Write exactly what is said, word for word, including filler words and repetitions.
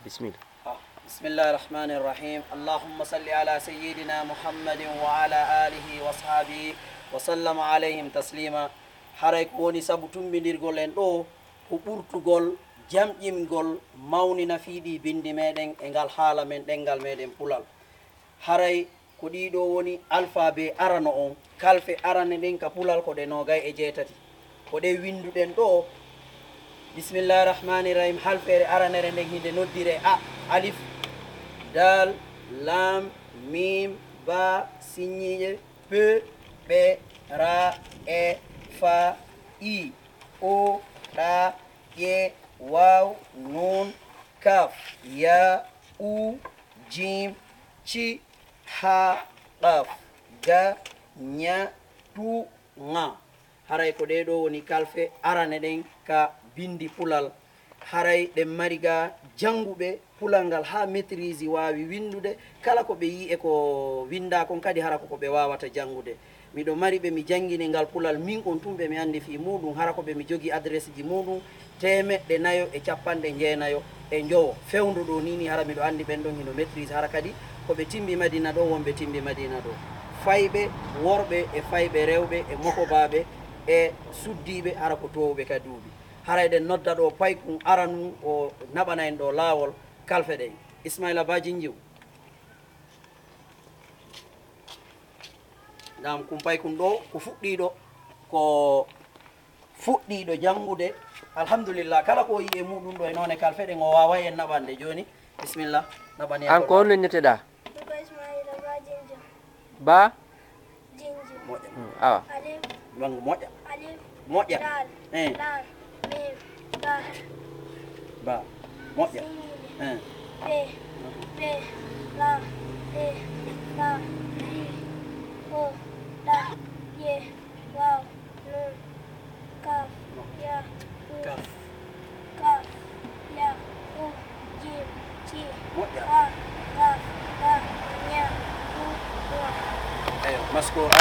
Bismillah. Ah, bismillahi rahmani rahim. Allahumma salli ala sayyidina Muhammadin wa ala alihi wa ashabihi wa sallama alayhim taslima. Haray ko woni sabu tumbindirgol en ɗo ko ɓurtugol jamƴingol mawnina fii ɗii binndi meɗen e ngal haala men ɗenngal meɗen Pulal. Haray ko ɗii ɗoo woni alfaabe arano on. Kalfe arane ɗen ka Pulal ko ɗe noogay e jeetati. Ko ɗe winnduɗen ɗoo. Bismillahi rahmani rahim. Halfeere aranere nden hinde noddiree a, alif, dal, lam, mim, ba, siññiiɗe, pe, ɓe, ra, e, fa, i, o, ɗa, ƴe, waaw, nuun, kaf, ya, u, jiim, ci, ha, qaf, ga, ña, tu, ŋa. Haray ko ɗee ɗoo woni kalfe arane ɗen ka binndi Pulal. Haray ɗen mari ga jannguɓe Pulal ngal haa maîtrise waawi winndude. Kala ko ɓe yi'i e ko winndaa kon kadi hara ko ko ɓe waawata janngude. Miɗo mari ɓe mi janngini ngal Pulal min on tun ɓe mi anndi fii muuɗum, hara ko ɓe mi jogii adresse ji muuɗum, teemeɗɗe nayo e cappanɗe jeenayo e njowo. Fewndo ɗoo nii nii hara miɗo anndi ɓen ɗon hino maîtrise, hara kadi ko ɓe timbi Madina ɗoo, wonɓe timbi Madina ɗoo. Fayɓe worɓe e fayɓe rewɓe e mokobaaɓe e suddiiɓe hara ko toowuɓe ka duuɓi. Haray ɗen nodda ɗoo paykun aranun o naɓana en ɗoo laawol kalfe ɗen. Ismaila Ba Jinjiw. Naam, kun paykun ɗoo ko fuɗɗiiɗo, ko fuɗɗiiɗo janngude. Alhamdulillah, kala ko o yi'i e muuɗum ɗoo e noone kalfe ɗen o waaway en naɓande. Jooni, bismillah, naɓane. An ko honno inneteɗaa? Ɗum ko Ismaila Ba Jinjo. Ba? Jinjo. Moƴƴa. Hmm, awa. Alif. Janngu moƴƴa. Alif. Moƴƴa. Dal. Eh. Lam. Mim. Ba. Ba. Moƴƴa. Siñiiɗe. Eh. Pe. Pe. La. E. Fa. I. O. Ɗa. Ye. Waaw. Nuun. Kaf. Ya. U. Kaf. Kaf. Ya. U. Jiim. Ci. Moƴƴa. Ha. Qaf. Ga. Ña. U. Wa. Eyo, masko.